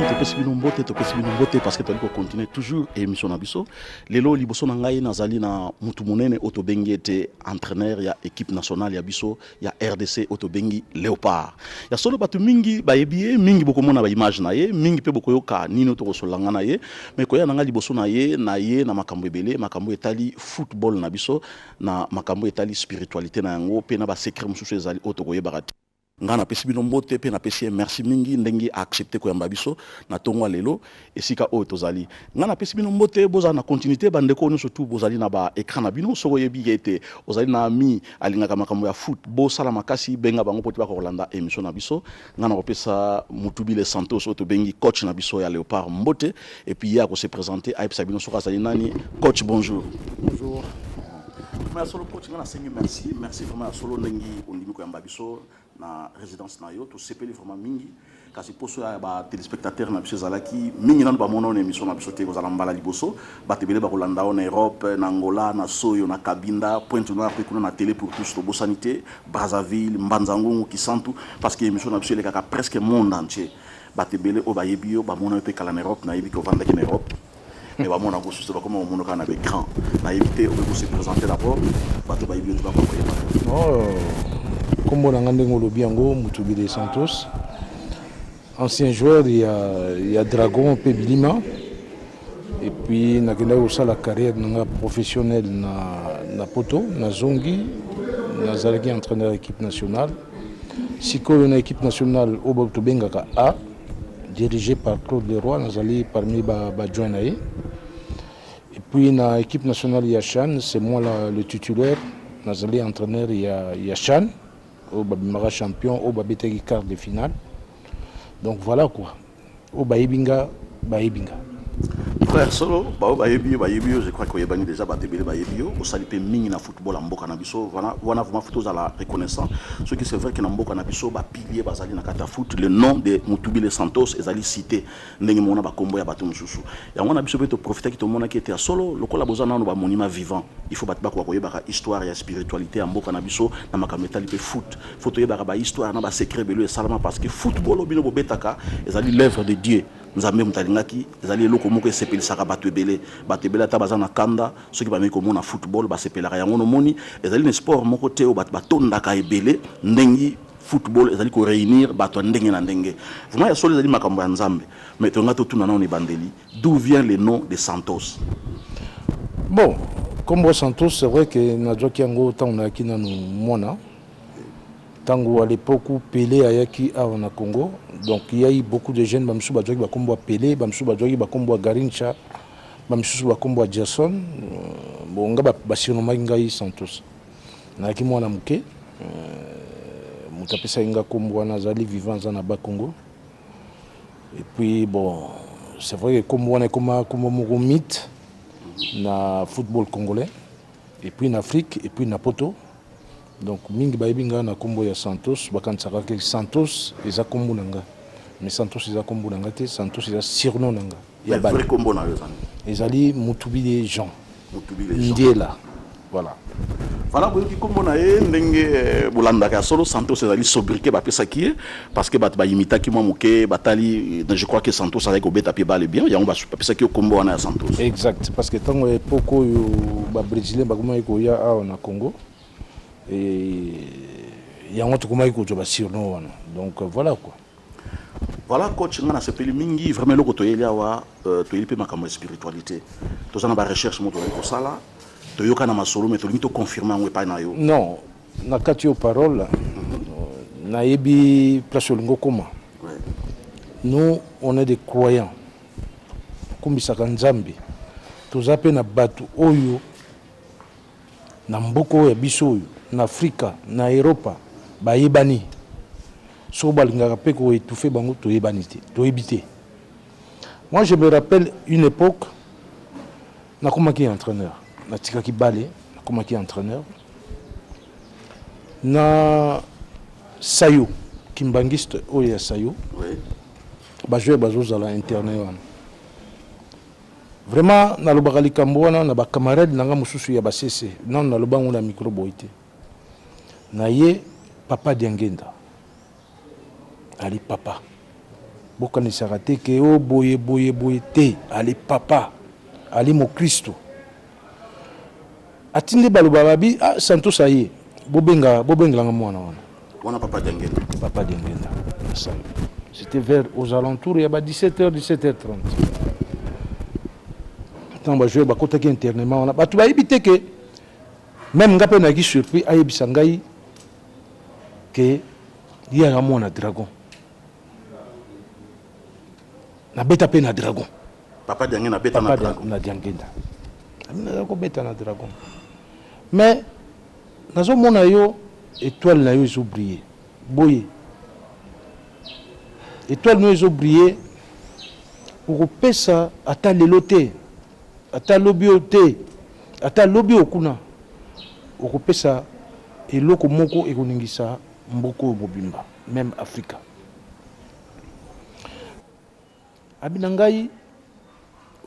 Merci, topesi bino mbote, topesi bino mbote parce que tozali kocontinue toujours émission na biso. Lelo liboso na ngai nazali na mutu monene oyo tobengi ete entraîneur ya équipe nationale ya biso ya RDC oyo tobengi Léopard. Ya solo, bato mingi bayebi ye mingi, bokomona baimage na ye mingi mpe bokoyoka nini oyo tokosolola nga na ye. Mais koya na ngai liboso na ye, na ye na makambo ebele, makambo etali football na biso, na makambo etali spiritualité na yango mpe na basecret mosusu ezali oyo tokoyebaka te. Ngai napesi bino mbote mpe napesi ye merci mingi ndenge aaccepte koyamba biso na ntongo ya lelo esika oyo tozali. Ngai napesi bino mbote, bozala na continuité. Bandeko nyonso tu bozali na baécran na bino, soki oyebi ye ete ozali na ami alingaka makambo ya foot, bosala makasi, benga bango mpo te baka kolanda émission na biso. Ngai nakopesa Mutubile Santos oyo tobengi coach na biso ya Léopard mbote, et puis ye akose présenter, ayebisa bino soki azali nani. Coach, bonjour. Bonjour. Mais ya solo, coach, ngai nasengi merci, merci vraiment. Ya solo, ndenge ondimi koyamba biso na résidence na yo, tosepeli vraiment mingi. Kasi poso ya batéléspectateur na biso ezalaki mingi, nano bamona oyo na émission na biso te, kozala mbala liboso. Bato ebele bakolanda oyo na Europe, na Angola, na Soyo, na Kabinda, Pointe Noire, mpe kuna na Télé pour tous, tobosani te Brazzaville, Mbanza-Ngungu, Kisantu, parce que émission na biso elekaka presque monde entier. Bato ebele oyo bayebi yo, bamona yo mpe kala na Europe, nayebi ke ovandaki na Europe, mais bamona kosusu, bakoma komona kaka na baécran. Nayebi te, okoki kose présenter d'abord, bato bayebi yo te bakoma koyeba. Nkombo na nga, ndenge olobi yango, Mutubile Santos, ancien joueur ya Dragon mpe Bilima, et puis nakendaki kosala carrière na nga professionnelle na poto. Nazongi, nazalaki entraîneur équipe nationale. Sikoyo na équipe nationale oyo tobengaka A, dirigé par Claude Leroy, nazali parmi baadjoint na ye. Et puis na équipe nationale ya CHAN, c'est moi le titulaire, nazali entraîneur ya CHAN oyo babimaka champion, oyo babetaki quart de finale. Donc voilà quoi, oyo bayebi nga, bayebi nga. Frère, solo bao bayebi yo, bayebi yo. Je crois que oyebani déjà, bato ebele bayebi yo. Osali mpe mingi na football ya mboka na biso. Wana wana vraiment faut tozala reconnaissant. Soki c'est vrai que na mboka na biso bapilier bazali na kati ya foot, le nom de Mutubile Santos ezali cité ndenge mona bakombo ya bato mosusu. Yango wana biso mpe toprofitaki, tomonaki ete ya solo, lokola boza nano bamonument vivant, il faut bato bakoka koyebaka histoire ya spiritualité ya mboka na biso na makambo etali mpe foot. Faut toyebaka bahistoire na basecret ebele esalama, parce que football oyo bino bobetaka ezali l'œuvre de Dieu. Nzambe moto alingaki, ezali eloko moko esepelisaka bato ebele. Bato ebele, ata baza na kanda, soki bameki komona football, basepelaka. Yango nomoni ezali na sport moko te oyo bato batondaka ebele ndenge football ezali koréunir bato ya ndenge na ndenge. Vraiment, ya solo, ezali makambo ya Nzambe. Mais tonga totuna nano ebandeli, d'où vient le nom de Santos? Bon, kombo Santos, c'est vrai que nazwaki yango ntango nayaki nanu mwana, ntango à l'époque où Pelé ayaki awa na Congo. Donc il y a eu beaucoup de jeunes, bamisusu bazwaki bakombo ya Pelé, bamisusu bazwaki bakombo ya Garincha, bamisusu bakombo ya Jason. Bon, nga basurnomaki ngai Santos. Nayaki mwana moke, moto apesaki nga kombo wana azali vivant, aza na Bakongo. Et puis bon, c'est vrai que kombo wana ekoma kombo moko mythe na football congolais et puis na Afrique et puis na poto. Donc mingi bayebi ngai na nkombo ya Santos, bakanisaka ke Santos eza nkombo na nga, mais Santos eza nkombo na nga te, Santos eza surnom na nga. Ya vrai nkombo na yo ezali? Ezali Mutubile Jean. Mutubile Jean. Ndiela, voilà. Voilà, boyoki nkombo na ye ndenge bolandaka. Ya solo, Santos ezali sobriquet bapesaki ye parce que bato bayimitaki mwa moke, batali, je crois que Santos azali kobeta mpe balle bien, yango bapesaki yo nkombo wana ya Santos. Exact, parce que ntango ya époque oyo babrésilien bakomaki koya awa na Congo, yango tokomaki kozwa basurnom wana. Donc voilà quoi. Voilà, coach, nga nasepeli mingi vraiment. Eloko toyeli awa, toyeli mpe makambo ya spiritualité. Toza na barecherche moko tozali kosala, toyoka na masolo, mais tolingi toconfirme yango epai na yo. Non, na kati yo parole, nayebi place olingi okoma. Nous, on est des croyants, tokumbisaka Nzambe. Toza mpe na bato oyo na mboka oyo ya biso oyo, na Afrika, na Eropa, bayebani. Soki balingaka mpe koétouffe bango, toyebani te, toyebi te. Moi, je me rappelle une époque, nakomaki entraîneur, natikaki bale, nakomaki entraîneur na Sayo Kimbangiste oyo ya Sayo. Bajoueur bazozala interne wana. Vraiment, nalobaka likambo wana na bacamarade na nga mosusu ya basese. Nano naloba yango na micro boye te. Na ye papa Diangenda, ali papa. Bokanisaka te ke o boye boye boye te, ali papa, ali mokristo. Atindi baloba babi ah, Santos aye, bobenga bobengelanga mwana wana. Wana papa Diangenda. Papa Diangenda na salle. C'était vers aux alentours ya ba 17h 17h30. Ntango ba joueurs bakotaki internement wana, bato bayebi te ke meme nga mpe nayaki surpris ayebisa ngai ke ye aza mwana dragon. Nabeta mpe na dragon. Papa Diangenda abeta na dragon. Na Diangenda. Naza kobeta na dragon. Mais nazomona yo étoile na yo ezo briller. Boye. Étoile na yo ezo briller okopesa ata lelo te, ata lobi oyo te, ata lobi oyo kuna okopesa eloko moko ekoningisa mboka oyo mobimba, meme Afrika. Abi na ngai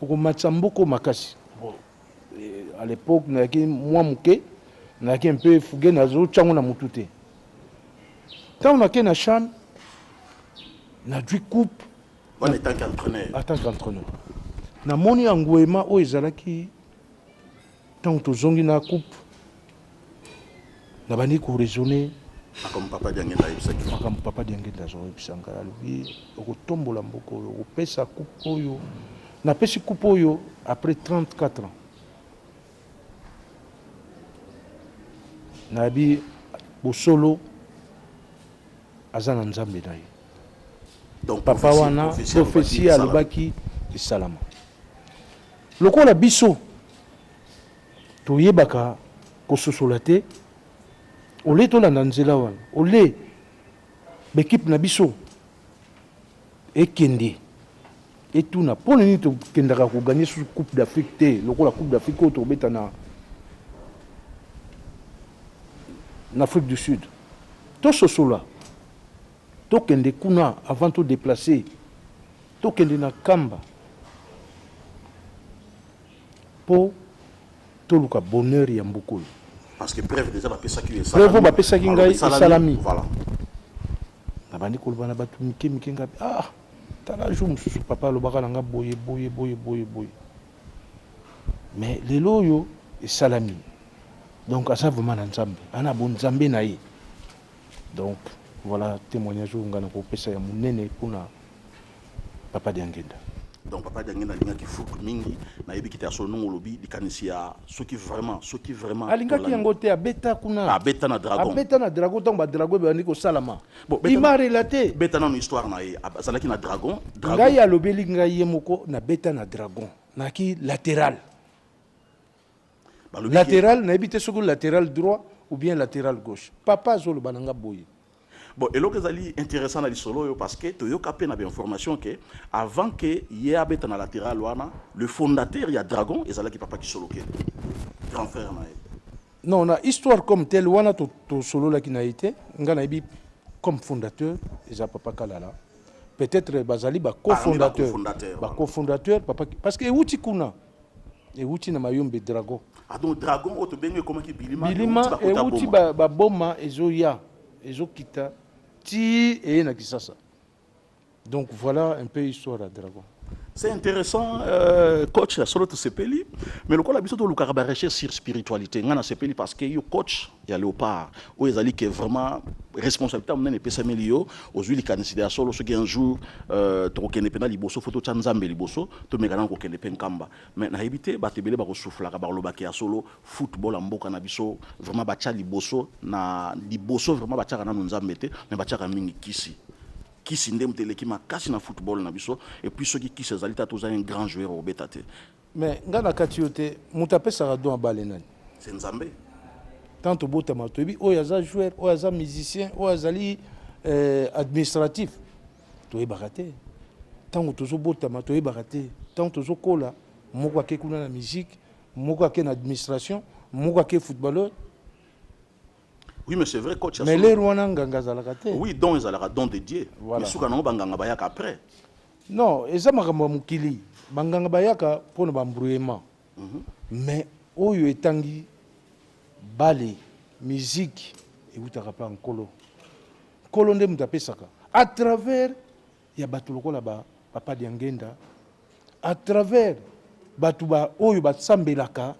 okomatisa mboka oyo makasi. Bon, à l'époque nayaki mwa moke, nayaki un peu fougue, nazotya yango na motu te. Ntango nake na CHAN, nazwi coupe wana en tant qu'entraîneur. En tant qu'entraîneur. Namoni engouement oyo ezalaki ntango tozongi na coupe, nabandi koraisonner makambo papa Diangenda ayebisaki. Makambo papa Diangenda azoyebisa ngai, alobi okotombola mboka oyo, okopesa coupe oyo. Napesi coupe oyo après 34 ans. Nayebi bosolo aza na Nzambe na ye. Donc, papa wana prophétie alobaki esalama. Lokola biso toyebaka kososola te, ole tolanda nzela wana, ole baekipe na biso ekende etuna mpo na nini tokendaka koganye susu Coupe d'Afrique te, lokola Coupe d'Afrique oyo tokobeta na Afrique du Sud. Tososola, tokende kuna avant todeplace, tokende na Kamba mpo toluka bonheur ya mboka oyo. Parce que preuve déjà bapesaki yo. Preuve bapesaki ngai esalami. Voilà. Nabandi koloba na bato mike mike, ngai ah, tala jour mosusu papa alobaka na nga boye boye boye boye boye, mais lelo oyo esalami. Donc aza vraiment na Nzambe, ana bonzambe na ye. Donc voilà témoignage oyo ngai nakopesa ya monene mpona papa Diangenda. Donc papa Diangenda alingaki foot mingi. Nayebi kite ya solo ndongo olobi likanisi ya soki vraiment, soki vraiment alingaki yango te, abeta kuna. Abeta na dragon. Abeta na dragon ntango badragon ebandi kosalama. Bon, ima relate. Beta nano histoire na ye, azalaki na dragon, dragon. Ngai alobeli ngai ye moko, nabeta na dragon, naki latéral. Balobi Latéral, nayebi te soki latéral droit ou bien latéral gauche. Papa azoloba na nga boye. Bon, eloko ezali intéressant na lisolo oyo, parce que toyoka mpe na bainformation ke avant ke ye abeta na latéral wana, le fondateur ya dragon ezalaki papa Kisolokele, grand frère na ye. Non, na histoire comme telle wana tosololaki na ye te. Ngai nayebi comme fondateur eza papa Kalala. Peut-être bazali bacofondateur, bacofondateur papa, parce que euti kuna, euti na Mayombe dragon. Ah, donc dragon oyo tobengi ekomaki Bilima. Bilima euti baboma, ezoya, ezokita ti eye na Kisasa. Donc voilà un peu histoire ya dragon. C'est intéressant, coach ya solo tosepeli. Mais lokola biso tolukaka barecherche sur spiritualité, ngai nasepeli parce que yo coach ya Léopard oyo ezali ke vraiment responsabilité ya monene epesameli yo, ozwi likanisi ya solo. Soki un jour tokokende mpena liboso, fo totya Nzambe liboso, tomeka nano kokende mpe Nkamba. Mais nayebi te, bato ebele bakosuflaka, bakolobaka ya solo football ya mboka na biso vraiment batya liboso na liboso, vraiment batiaka nano Nzambe te, mais batiaka mingi kisi. Kisi nde moto eleki makasi na football na biso. Et puis soki kisi ezali te, toza un grand joueur obeta te. Mais ngai na kati yo te, moto apesaka don abale nani? C'est Nzambe. Tant tobotama, toyebi oyo aza joueur, oyo aza musicien, oyo azali administratif, toyebaka te. Ntango tozobotama, toyebaka te. Ntango tozokola, moko ake kuna na musique, moko ake na administration, moko ake footballeur. Oui, mais c'est vrai, coach. Mais lere wana nganga azalaka te. Oui, don ezalaka don de Dieu. Voilà. Mais suka nango banganga bayaka après. Non, eza makambo ya mokili. Banganga bayaka mpona baembrouillement. Mais oyo etangi bale, musique, eutaka mpa Nkolo. Nkolo nde moto apesaka à travers. ya bato lokola ba papa Diangenda, à travers bato ba oyo basambelaka,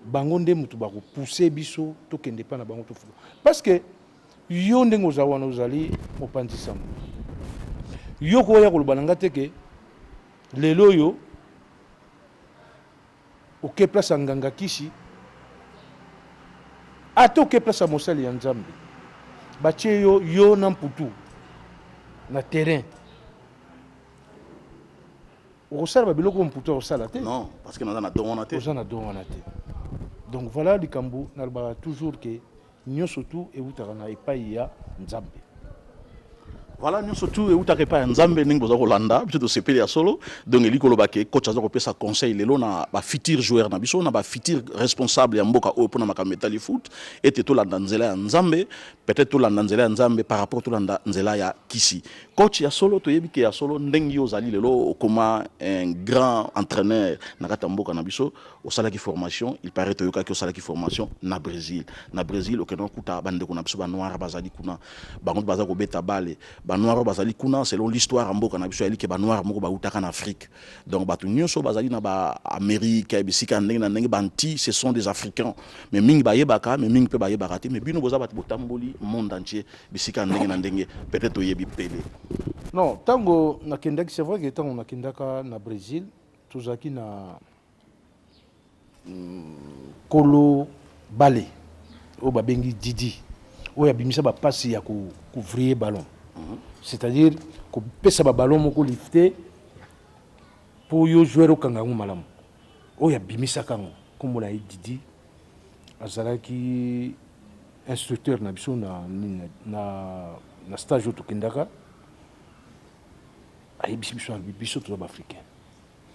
bango nde moto bakopousse biso tokende epai na bango tofuka. Parce que yo ndenge oza wana, ozali mopanzi sango, yo koya koloba na nga te ke lelo oyo oke place ya nganga kisi, ata oke place ya mosali ya Nzambe, batie yo, yo na mputu na terrain, okosala babiloko oyo mputu akosala te. Non, parce que naza na don wana te. Oza na don wana te. Donc voilà likambo nalobaka toujours ke nyonso tu eutaka na epai ya Nzambe. Voilà, nyonso tu eutaka epai ya Nzambe. Ndenge boza kolanda biso, tosepeli ya solo. Donc elingi koloba ke coach aza kopesa conseil lelo na bafutur joueur na biso, na bafutur responsable ya mboka oyo mpona makambo etali foot, ete tolanda nzela ya Nzambe, peut-être tolanda nzela ya Nzambe par rapport tolanda nzela ya kisi. Coach, ya solo toyebi ke ya solo ndenge yo ozali lelo, okoma un grand entraîneur na kati ya mboka na biso. Osalaki formation, il paraît toyokaki osalaki formation na Brésil. Na Brésil okenda kokuta bandeko na biso banoir bazali kuna, bango baza kobeta bale. Banoir oyo bazali kuna, selon l'histoire ya mboka na biso, yali ke banoir moko bautaka na Afrique. Donc bato nyonso bazali na baamérique, bisika ya ndenge na ndenge, banti, ce sont des Africains. Mais mingi bayebaka, mais mingi mpe bayebaka te. Mais bino boza bato botamboli monde entier, bisika ya ndenge na ndenge, peut-être oyebi Pele. Non, ntango nakendaki, c'est vrai ke ntango nakendaka na Brésil, tozalaki na kolo bale oyo babengi Didi, oyo abimisa bapasi ya kovriller ballon, c'est-à-dire kopesa baballon moko lifté mpo yo joueur okanga yango malamu. Oyo abimisaka yango, nkombo na ye Didi, azalaki instructeur na biso na stage oyo tokendaka. Ayebisi biso, alobi biso toza baafricain.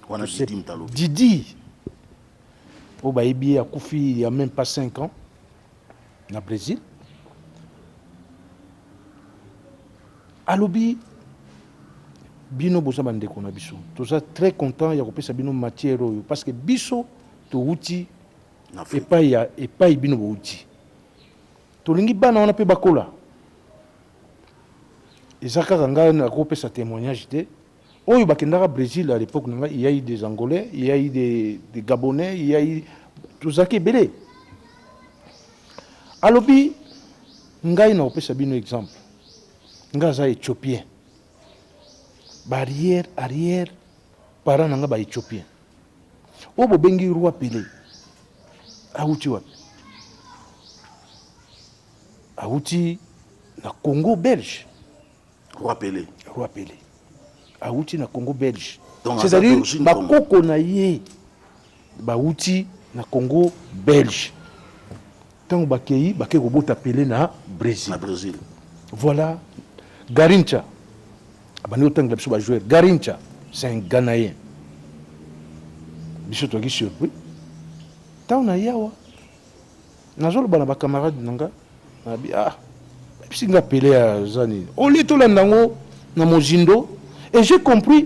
Wana Didi Mtalobi. Didi oyo bayebi ye, akufi il y a même pas 5 ans na Brésil. Alobi bino boza bandeko na biso, toza très content ya kopesa bino matière oyo, parce que biso towuti na Afrique. Epai ya epai bino bowuti, tolingi bana wana mpe bakola. Eza kaka ngai nakopesa témoignage te. Oyo bakendaka Brésil à l'époque na ngai, il y a eu des Angolais, il y a eu des Gabonais, il y a eu, tozalaki ebele. Alobi ngai nakopesa bino exemple, ngai aza Éthiopien, baarrière arrière parent na ngai baéthiopien. Oyo bobengi roi Pele awuti wapi? Awuti na Congo belge. Roi Pele. Roi Pele awuti na Congo belge. Donc, c'est-à-dire aza d'origine Congo. Bakoko na ye bawuti na Congo belge. Ntango bakei, bakei kobota Pele na Brésil. Na Brésil. Voilà, Garincha abandi kotangela biso bajoueur. Garincha, c'est un Ghanéen. Biso toyaki surpris. Ntango na yawa, nazoloba na bacamarade na nga, nabi ah, bayebisi nga Pele aza nini, olie tolanda yango na mozindo. Et j'ai compris,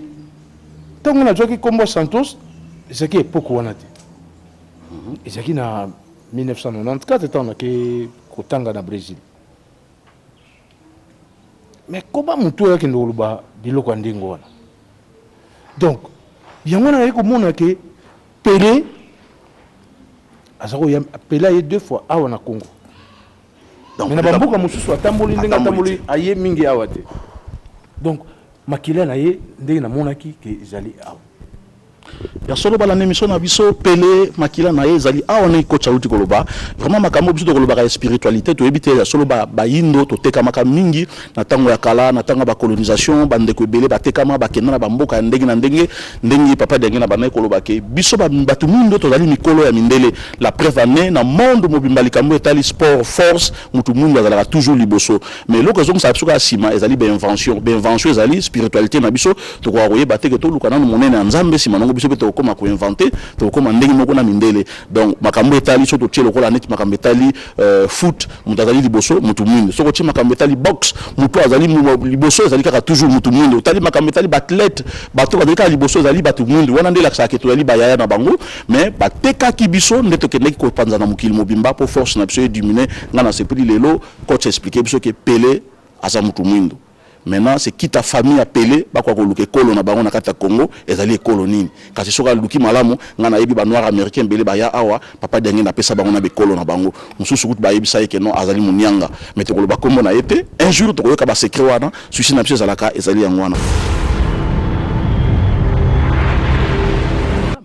ntango nazwaki nkombo ya Santos, ezalaki époque wana te, ezalaki na 1994, ntango nake kotanga na Brésil. Mais koba motu oyo akende koloba biloko ya ndenge wana? Donc yango wana naye komona ke Pele aza koya. Pele aye deux fois awa na Congo. Donc mais na bamboka mosusu atamboli ndenge Atamboli. Atamboli, aye mingi awa te. Donc makila na ye, ndenge namonaki ke ezali awa. Ya solo, balanda émission na biso, Pele makila na ye ezali awa. Ndenge coach auti koloba, vraiment makambo biso tokolobaka ya spiritualité, toyebi te. Ya solo, bayindo totekamaka mingi na ntango ya kala, na ntango ya bacolonisation. Bandeko ebele batekama, bakenda na bamboka ya ndenge na ndenge. Ndenge papa Denge na bandaki koloba ke biso bato mindo tozali mikolo ya mindele. La preuve ane na monde mobimba, likambo etali sport, force, motu mwindu azalaka toujours liboso. Mais eloko ezongisaka biso kaka nsima ezali bainvention. Bainvention ezali spiritualité na biso. Tokoka koyeba te ke toluka nanu monene ya Nzambe, nsima nango biso mpe tokokoma koinventer, tokokoma ndenge moko na mindele. Donc makambo etali, so totie lokola neti makambo etali foot, moto azali liboso motu mwindu. Soki otie makambo etali boxe, moto azali liboso ezali kaka toujours motu mwindu. Otali makambo etali baathlète, bato bazali kaka liboso ezali bato mwindu. Wana nde elakisaka ke tozali bayaya na bango, mais batekaki biso nde tokendeki kopanza na mokili mobimba mpo force na biso ediminue. Ngai nasepeli lelo coach explique biso ke Pele aza motu mwindu. Maintenant, c'est kita famille ya Pele bakoka koluka ekolo na bango na kati ya Congo ezali ekolo nini. Kasi soki aluki malamu, ngai nayebi ba noir américain ebele baya awa, papa Diangenda apesa bango na bekolo na bango. Mosusu kutu bayebisa ye ke non, azali monianga, mais tokoloba kombo na ye te. Un jour tokoyoka ba secret wana, souci na biso ezalaka ezali yango wana.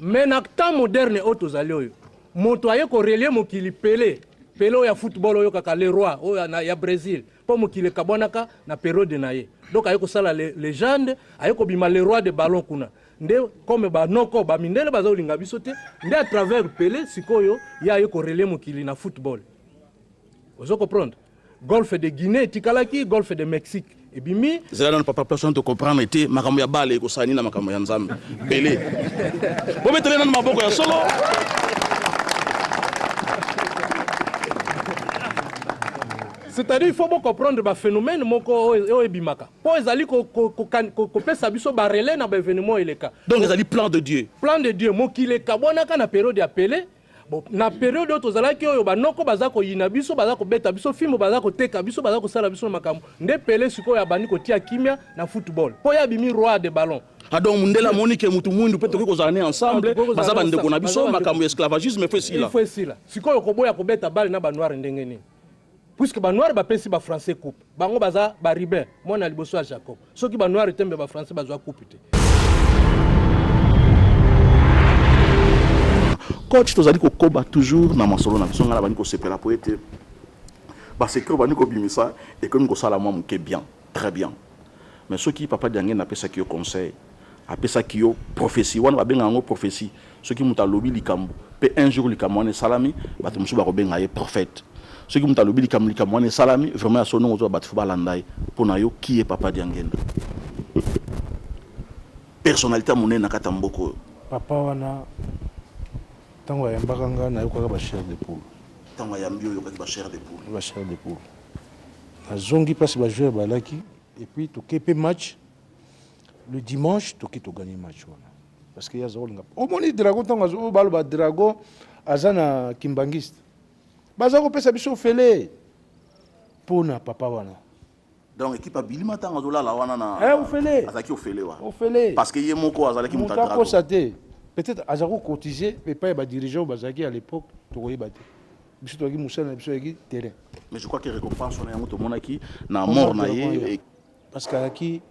Mais na temps moderne oyo tozali oyo, moto aye korelie mokili Pele, Pele oyo ya football oyo kaka le roi oyo ya Brésil, mpo mokili ekabwanaka na periode na ye. Donc aye kosala légende, aye kobima le roi de ballon kuna. Nde comme banoko bamindele baza kolinga biso te, nde à travers Pele sikoyo ye aye korelie mokili na football. Ozo comprendre? Golfe de Guinée etikalaki, Golfe de Mexique ebimi. Zela nano papa, place wana tocomprendre te makambo ya bale ekosala nini na makambo ya Nzambe. Pele, bobetele nano maboko ya solo. C'est-à-dire, il faut comprendre baphénomène moko oyo ebimaka mpo ezali kopesa biso barelais na baévénement eleka. Donc ezali plan de Dieu. Plan de Dieu. Mokili ekabwanaka na periode ya Pele. Bon, na periode oyo tozalaki oyo, banoko baza koyina biso, baza kobeta biso fimbo, baza koteka biso, baza kosala biso na makambo. Nde Pele sikoyo abandi kotia kimia na football mpo ye abimi roi de ballon. Ah, donc mundele amoni ke mutu mwindu mpe tokoki kozala ne ensemble. Ah, tokoki kozala baza ne bandeko na ensemble. Biso. Baza bandeko. Makambo ya esclavagisme efo esila. Il faut esila. Sikoyo koboya kobeta bale na banoir ndenge nini, puisque banoir bapesi bafrançais coupe? Bango baza baribin, mwana liboso ya Jacob. Soki banoir te, mbe bafrançais bazwa coupe te. Coach, tozali kokoba toujours na masolo na biso. Ngai na bandi kosepela po ete basecret bandi kobimisa ekomi kosala mwa moke bien, très bien. Mais soki papa Diangenda apesaki yo conseil, apesaki yo prophétie wana, babenga yango prophétie. Soki moto alobi likambo mpe un jour likambo wana esalami, bato mosusu bakobenga ye prophète. Soki moto alobi likambo, likambo wana esalami vraiment ya solo, ndongo ozwa bato fo balanda ye. Mpo na yo, qui est papa Diangenda, personnalité ya monene na kati ya mboka oyo? Papa wana, ntango ayambaka nga, nayokaka bachair de poule. Ntango ayambi oyo, oyokaki bachair de poule? Bachair de poule. Nazongi place bajoueur balaki, et puis toke mpe match le dimanche, toke toganye match wana, parce que ye aza kolinga. Omoni Dragon, ntango oyo baloba Dragon aza na kimbangiste, baza kopesa biso ofele mpo na papa wana. Donc équipe abilima ntango azolala wana na Eh, ofele. Azalaki ofele wana? Ofele. Parce que ye moko azalaki moto moto ya Dragon. Akosa te, peut-être aza kocotiser epai ya badirigeant oyo bazalaki à l'époque, tokoyeba te. Biso tozalaki, mosala na biso ezalaki terrain. Mais je crois que récompense wana yango tomonaki na mort na ye. Parce que azalaki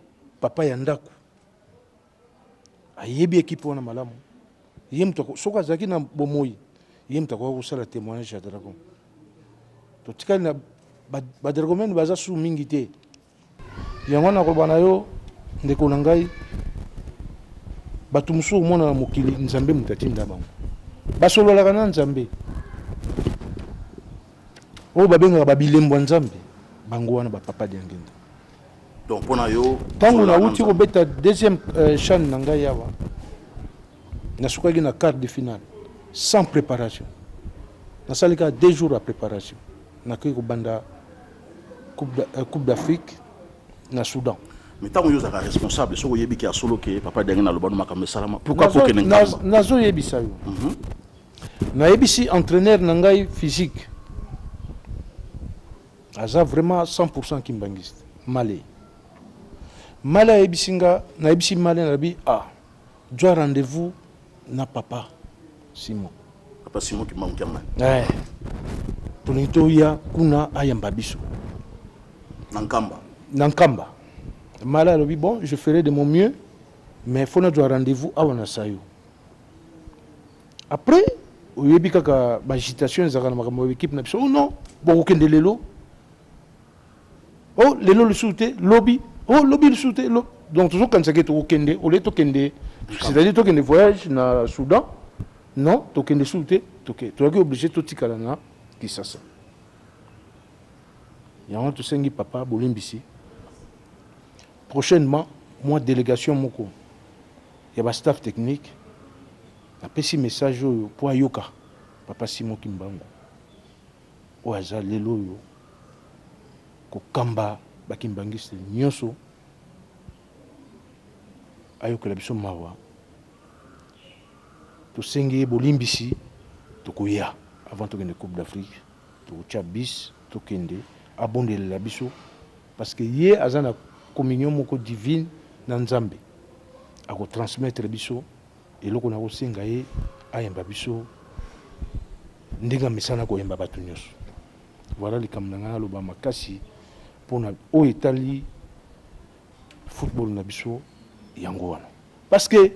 papa ya ndako, ayebi équipe wana malamu. Ye moto soki azalaki na bomoi, ye moto akoka kosala témoignage ya Dragon. Totikali na badragomene, baza su mingi te. Yango wana nakoloba na yo, ndeko na ngai, bato mosusu omona na mokili, Nzambe moto atinda bango, basololaka na Nzambe, oyo babengaka babilembo ya Nzambe, bango wana bapapa Diangenda. Donc mpo na yo, ntango solola na nauti Nzambe. Kobeta deuxième CHAN na ngai awa, nasukaki na quart de finale sans préparation. Nasali kaka 2 jours ya préparation, nakei kobanda Coupe d'Afrique na Soudan. Mais ntango yo ozalaka responsable, soki oyebi ke ya solo ke papa Diangenda aloba no makambo esalama, pourquoi po okende Nkamba? Nazoyebisa yo, nayebisi entraîneur na ngai physique, aza vraiment 100 kimbangiste, Male. Male ayebisi nga, nayebisi Male, nalobi: "Ah, zwa rendez-vous na papa Simon." Papa Simon Kimbangu Kiangani. Eh, tolingi toya kuna, ayamba biso. Na Nkamba. Na Nkamba. Male alobi: "Bon, je ferai de mon mieux, mais faut nazwa rendez-vous awa na sayo." Après, oyebi kaka baagitation ezalaka na makambo ya équipe na biso. "Oh non, bokokende lelo, oh lelo lisusu te, lobi, oh lobi lisusu te lo." Donc tozokanisaki tokokende, olie tokende, c'est-à-dire tokende voyage na Soudan. Non, tokende susu te, toke, tozalaki obligé totikala na Kisasa. Yango tosengi papa bolimbisi. Prochainement, mwa délégation moko ya bastaff technique, napesi message oyo mpo ayoka papa Simon Kimbangu, oyo aza lelo oyo kokamba bakimbangiste nyonso, ayokela biso mawa. Tosengi ye bolimbisi. Tokoya avant tokende Coupe d'Afrique, tokotia bis, tokende, abondelela biso, parce que ye aza na Communion moko divine na Nzambe. Ako transmettre biso eloko na kosenga ye ayamba biso ndenge amesana koyamba bato nyonso. Voilà likambo na ngai naloba makasi mpona oyo etali football na biso, yango wana, parce que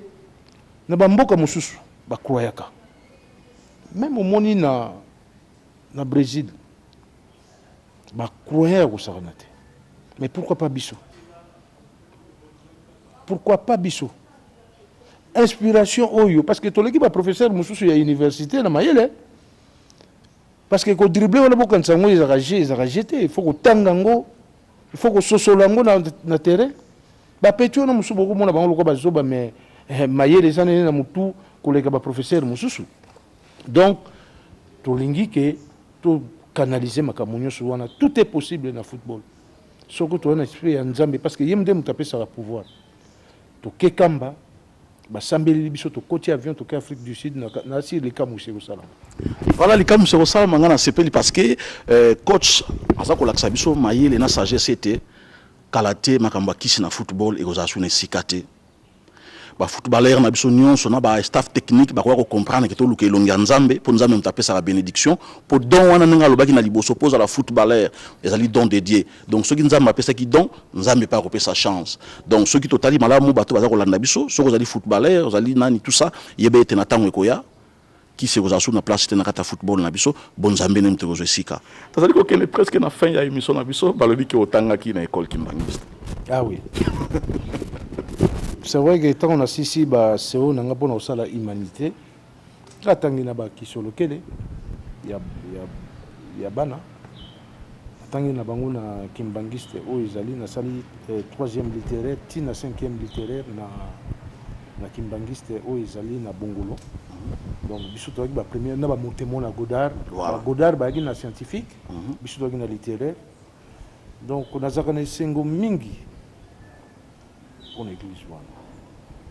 na bamboka mosusu bacroyaka même. Omoni na Brésil, bacroyant ya kosakana te. Mais pourquoi pas biso? Pourquoi pas biso? Inspiration oyo, parce que toleki baprofesseur mosusu ya université na mayele, parce que kodribler wana, bokanisa yango ezalaka jeu, ezalaka jeu te. Il faut kotanga yango, il faut kososola yango na terrain. Bapetits wana mosusu, bokomona bango lokola bazoba, mais mayele eza nene na motu koleka baprofesseur mosusu. Donc tolingi ke tocanaliser makambo nyonso wana. Tout est possible na football soki toza na esprit ya Nzambe, parce que ye nde moto apesaka pouvoir. Toke Kamba, basambeleli biso, tokoti avion, toke Afrique du Sud. Nasi likambo ekosalama. Voilà, likambo ekosalama. Nga nasepeli parce que coach aza kolakisa biso mayele na sagesse ete kala te makambo ya kisi na football ekozala su na esika te. Bafootballeur na biso nyonso na bastaff technique bakoka kocomprendre ke toluka elongi ya Nzambe, mpo Nzambe moto apesaka bénédiction. Mpo don wana, ndenge alobaki na liboso, mpo ozala footballeur ezali don de Dieu. Donc soki Nzambe apesaki don, Nzambe mpe akopesa chance. Donc soki totali malamu, bato baza kolanda biso, soki ozali footballeur, ozali nani, tout ça, yeba ete na ntango ekoya, kisi ekozala su na place te na kati ya football na biso. Bo Nzambe nde moto ekozwa esika. Tozali kokende presque na fin ya émission na biso. Balobi ke otangaki na école kimbangiste. Ah oui, c'est vrai que ntango nasisi baseo na nga mpona kosala humanité, atangi na bakisolokele ya bana, atangi na bango na kimbangiste oyo ezali. Nasali troisième littéraire ti na cinquième littéraire na kimbangiste oyo ezali na Bongolo. Donc biso tozalaki bapremière na bamotemo na Godard. Bagodard bayaki na scientifique, biso tozalaki na littéraire. Donc nazalaka na esengo mingi mpona église wana.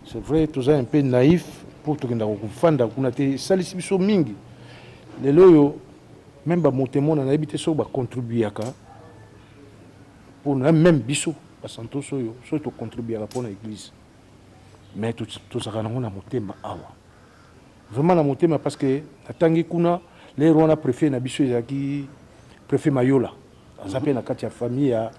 C'est vrai, toza un peu naïf mpo tokendaka kofanda kuna te. Esalisi biso mingi. Lelo oyo même bamotemo na, nayebi te soki bacontribuaka mpona même biso basantos oyo, soki tocontribuaka mpona église. Mais tozalaka nango na motema awa, vraiment na motema, parce que natangi kuna. Lere wana préfet na biso ezalaki préfet Mayola, aza mpe na kati ya famille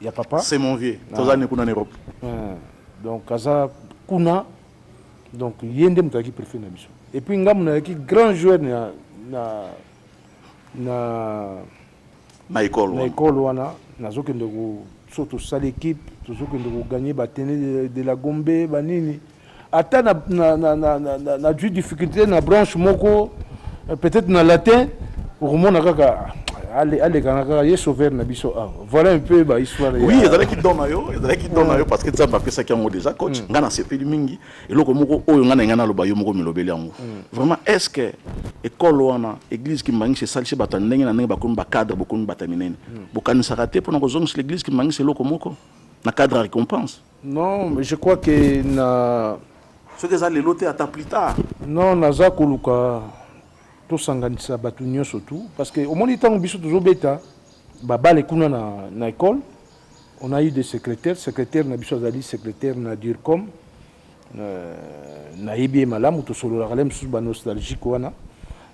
ya papa. C'est mon vieux, tozali kuna na Europe. Ah, donc aza kuna. Donc ye nde moto azalaki préfet na biso. Et puis ngambo nazalaki grand joueur na na école na wana. École wana nazokende ko, so tosali équipe, tozokende kogagner batene de la Gombe, banini. Ata na dû difficulté na branche moko, peut-être na latin, okomona kaka alekana kaka ye sauveur na biso awa. Voilà un peu bahistoire. Oui, ezalaki don na yo, ezalaki don na yo, parce que Nzambe apesaki yango déjà. Coach, ngai nasepeli mingi. Eloko moko oyo ngai na ngai naloba, yo moko milobeli yango vraiment. Est ce que école wana, église kimbangisi, esalisi bato ya ndenge na ndenge, bakomi bacadre, bokomi bato ya minene, bokanisaka te mpona kozongisa l'église kimbangisi eloko moko na cadre ya récompense? Non, mais je crois que na Soki eza lelo te, ata plus tard. Non, naza koluka tosanganisa bato nyonso tu, parce que omoni ntango biso tozobeta babale kuna na école, on a eu des secrétaires. Secrétaire na biso azali secrétaire na Dircom. Nayebi ye malamu, tosololaka le mosusu banostalgique wana.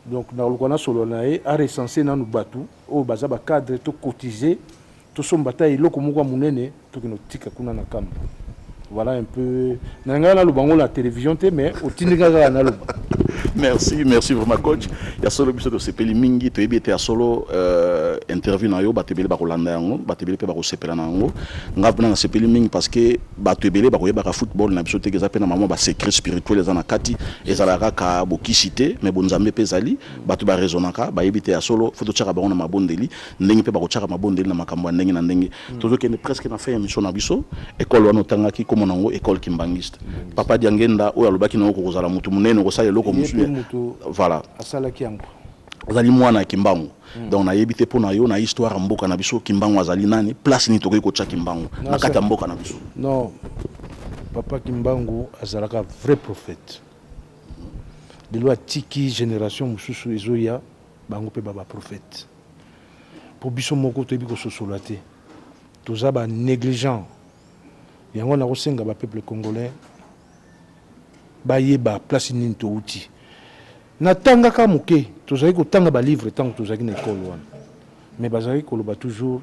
Donc nakoluka nasolola na ye, arecense nanu bato oyo baza bacadre, tocotiser, tosomba ata eloko moko ya monene, tokende kotika kuna na Kamba. Voilà un peu. Na ngai naloba yango na télévision te, mais otindi nga kaka naloba. Merci, merci vraiment, coach. Ya solo, biso tosepeli mingi. Toyebi ete ya solo, interview na yo, bato ebele bakolanda yango, bato ebele mpe bakosepela na yango. Nga mpena nasepeli mingi parce que bato ebele bakoyebaka football na biso te, eza mpe na mama basecret spirituel eza na kati. Ezalaka kaka bokisi te, mais bonzambe mpe ezali. Bato baraisonnaka, bayebi te. Ya solo, fo totiaka bango na mabondeli, ndenge mpe bakotiaka mabondeli na makambo ya ndenge na ndenge. Tozokende presque na fin ya émission na biso. École wana otangaki, komona yango école kimbangiste, papa Diangenda oyo alobaki nango kokozala motu monene, okosala eloko Ye mosusu. mpe moto Voilà. asalaki yango. Azali mwana ya Kimbangu. Donc nayebi te mpo na yo, na histoire ya mboka na biso, Kimbangu azali nani? Place nini tokoki kotya Kimbangu na kati ya mboka na biso? Non, papa Kimbangu azalaka vrai prophète. Lelo atiki génération mosusu ezoya, bango mpe babaprophète, mpo biso moko toyebi kososola te. Toza ba negligent. Yango nakosenga ba peuple congolais bayeba place nini towuti. Natangaka moke, tozalaki kotanga ba livres tango tozalaki na ecole wana. Mais bazalaki koloba toujours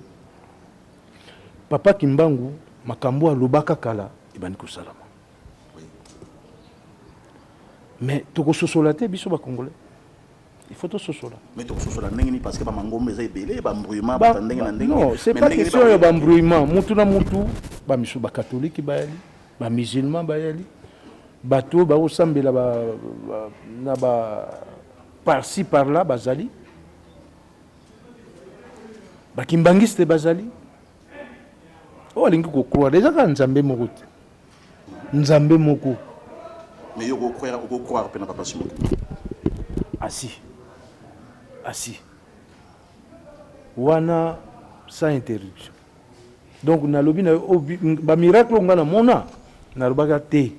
Papa Kimbangu makambo alobaka kala ebandi kosalama. Mais tokososola te biso ba congolais. Il faut tososola. Mais tokososola ndenge nini parce que ba mangomba eza ebele, ba embrouillement ba ndenge na ndenge. Non, c'est pas question ya ba embrouillement. Mutu na mutu, ba misu ba catholique bayali, ba musulman bayali, bato bakosambela ba, ba, na ba par-ci par-là bazali. Ba kimbanguiste bazali. Oyo alingi ko croire eza kaka Nzambe moko te. Nzambe moko. Mais yo okocroire, okocroire mpe na papa Simon. Asi. Asi. Wana sans interruption. Donc nalobi na yo ba miracle oyo nga namona nalobaka te.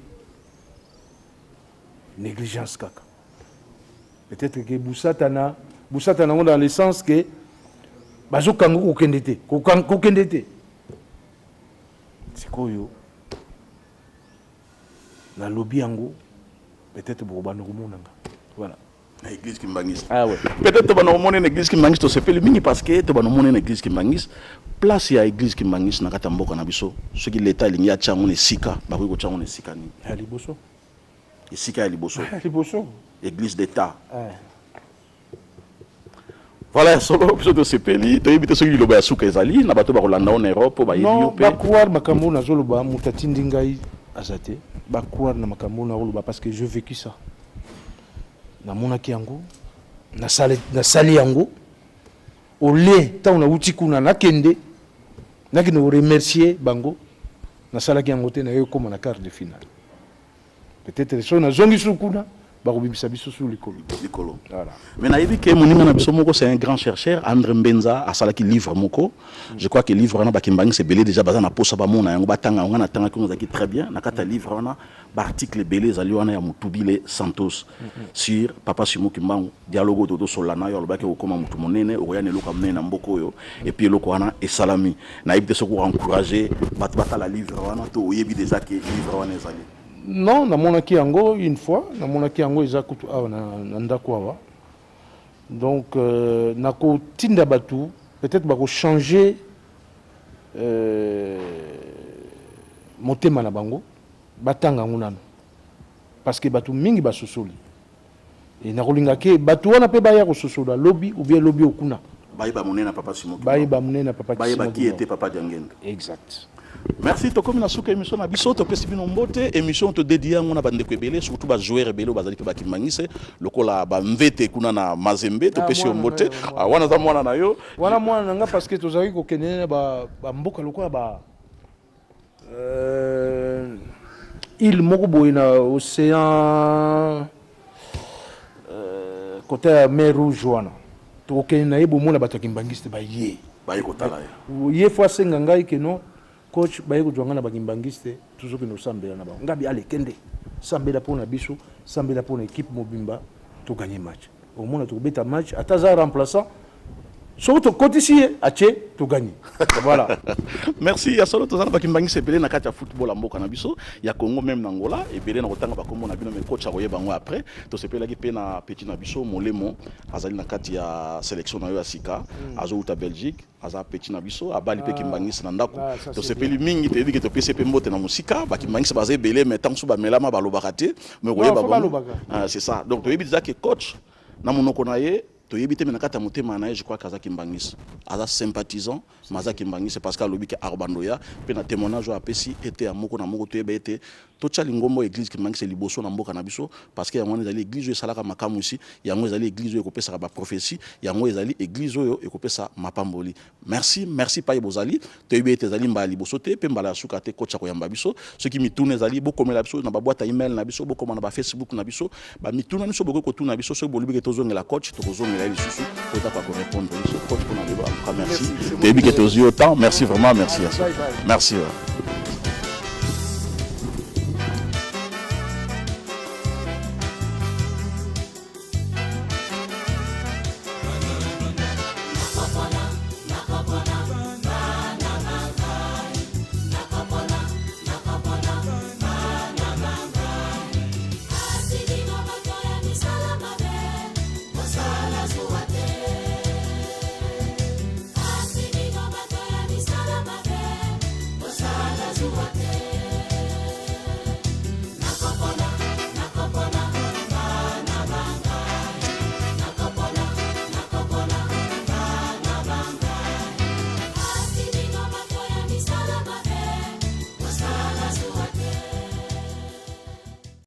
Négligence kaka. Peut-être que busatana, busatana yango dans le sens que bazokanga kokende te, kokende te. Sikoyo nalobi yango peut-être bokobanda komona nga. Voilà. Na église Kimbanguiste. Ah ouais. Peut-être tobanda komona na église Kimbanguiste tosepeli mingi parce que tobanda komona na église Kimbanguiste place ya église Kimbanguiste na kati ya mboka na biso soki l'État elingi atia yango na esika bakoki kotia yango na esika nini? Ya liboso. Esika ya liboso. Ya liboso. Église d'État. Eh. Voilà ya solo biso tosepeli toyebi te soki liloba ya suka ezali na bato bakolanda yo na Europe bayebi yo mpe. Non, bacroire makambo oyo nazoloba moto atindi ngai aza te bacroire na makambo oyo nakoloba parce que je vécu ça namonaki yango nasali, nasali yango olie ntango nauti kuna nakende nakende koremercier bango nasalaki yango te naye okoma na quart de finale Peut-etre soki nazongi su kuna bakobimisa biso su likolo. Likolo. Voilà. Mais nayebi ke moninga na biso moko c'est un grand chercheur André Mbenza asalaki livre moko. Je crois que livre wana bakimbangisa ebele déjà baza na posa bamona yango batanga yango na tangaki yango ezalaki très bien na kati ya livre wana ba article ebele ezali wana ya Mutubile Santos sur Papa Simon Kimbangu dialogue oyo tozosolola na yo alobaki okokoma motu monene okoya na eloko ya monene na mboka oyo et puis eloko wana esalami nayebi te soki oencourage bato batala livre wana to oyebi déjà ke livre wana ezali. Non, namonaki yango une fois, namonaki yango eza kutu awa na, na ndako awa. Donc euh, nakotinda bato peut-être bakochanger euh, motema na bango batanga yango nano parce que bato mingi basosoli e nakolinga ke bato wana mpe baya kososola lobi ou bien lobi okuna bayeba monene na papa Simon bayeba monene na papa bayeba qui était papa Diangenda. Exact. Merci tokomi na suka émission na biso topesi bino mbote émission to dédié yango na bandeko ebele surtout ba joueur ebele oyo bazali mpe bakimbangise lokola bamvete kuna na Mazembe topesi yo mbote. Ah, wana aza mwana na yo. Wana mwana na nga parce que tozalaki kokende na ba mboka lokola ba euh, île moko boye na océan euh, côté ya mer Rouge wana tokokende na ye bomona bato ya kimbangiste baye baye kotala ye ye fo asenga ngai ke non coach baye kozwa ngai na bakimbangiste tozokende kosambela na bango ngabi ale kende sambela mpo na biso sambela mpo na équipe mobimba toganye match omona tokobeta match ata aza remplaçant soki tokotisi ye atie toganye voilà. Merci ya solo toza na bakimbangisa ebele na kati ya football ya mboka na biso ya Congo meme na Angola ebele na kotanga bakombo na bino mais coach akoyeba yango après tosepelaki mpe na petit na biso Molemo azali na kati ya sélection na yo ya sika azowuta Belgique aza petit na biso abali mpe kimbangisi na ndako tosepeli mingi toyebi ke topesi mpe mbote na mosika bakimbangisi baza ebele mais ntango mosusu bamelama balobaka te mais koyeba bango c'est ça donc toyebi deja ke coach na monoko na ye toyebi te mais na kati ya motema na ye je crois que aza kimbangisi aza sympathisant mais aza kimbangisi parce que alobi ke akobandoya mpe na témoignage oyo apesi ete ya moko na moko toyeba ete totia lingomba oyo église kimbangisi liboso na mboka na biso parce que yango wana ezali église oyo esalaka makamwisi yango ezali église oyo ekopesaka baprophétie yango ezali église oyo ekopesa mapamboli. Merci, merci pai bozali toyebi ete ezali mbala liboso te mpe mbala ya suka te coach akoyamba biso soki mituna ezali bokomela biso na baboîte ya email na biso bokoma na bafacebook na biso bamituna nyonso bokoki kotuna biso soki bolobi ke tozongela coach tokozongela ye lisusu po eza kwa korépondre biso coach mpona lelo. En tout cas merci, toyebi ke tozwi yo temps. Merci vraiment, merci ya merci.